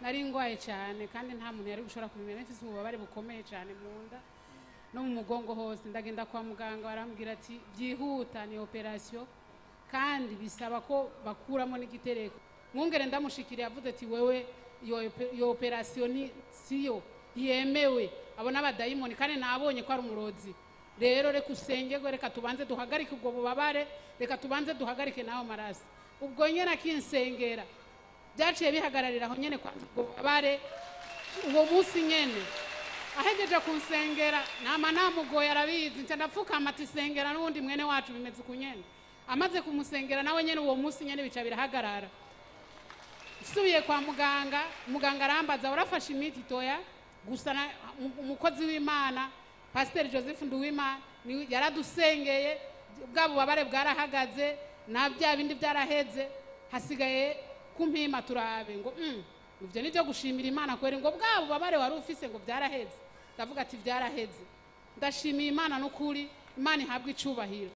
Nari ngwaye cyane kandi nta muntu yari gushobora kubimenya. Nari mfise ububabare bukomeye cyane mu nda no mu mugongo hose. Ndagenda kwa muganga, barambwira ati byihuta, ni operation kandi bisaba ko bakuramo n'igitereko. Mwungere ndamushikiriye, yavuze ati wewe iyo operation ni siyo, ntiyemewe, abo n'abadayimoni kandi nabonye ko ari umurozi. Rero reka usengerwe, reka tubanze duhagarike ubwo bubabare, reka tubanze duhagarike n'ayo maraso. Ubwo nyene akinsengera, byaciye bihagararira aho nyene kwanza ubwo bubabare uwo munsi nyene. Ahegeje kunsengera, nama namugoye, arabizi, nca ndapfukama ati sengera n'uwundi mwene wacu bimeze uku nyene. Amaze kumusengera nawe nyene, uwo munsi nyene bica birahagarara. Nsubiye kwa muganga, muganga arambaza: "Warafashe imiti?" Toya. Gusa umukozi w'Imana Pasiteri Joseph Nduwimana yaradusengeye, bwa bubabare bwarahagaze na bya bindi byaraheze, hasigaye kumpima turabe. Ngo ivyo nivyo gushimira Imana kweri. Ngo bwa bubabare wari ufise ngo byaraheze? Ndavuga ati byaraheze, ndashimiye Imana n'ukuri, Imana ihabwa icubahiro.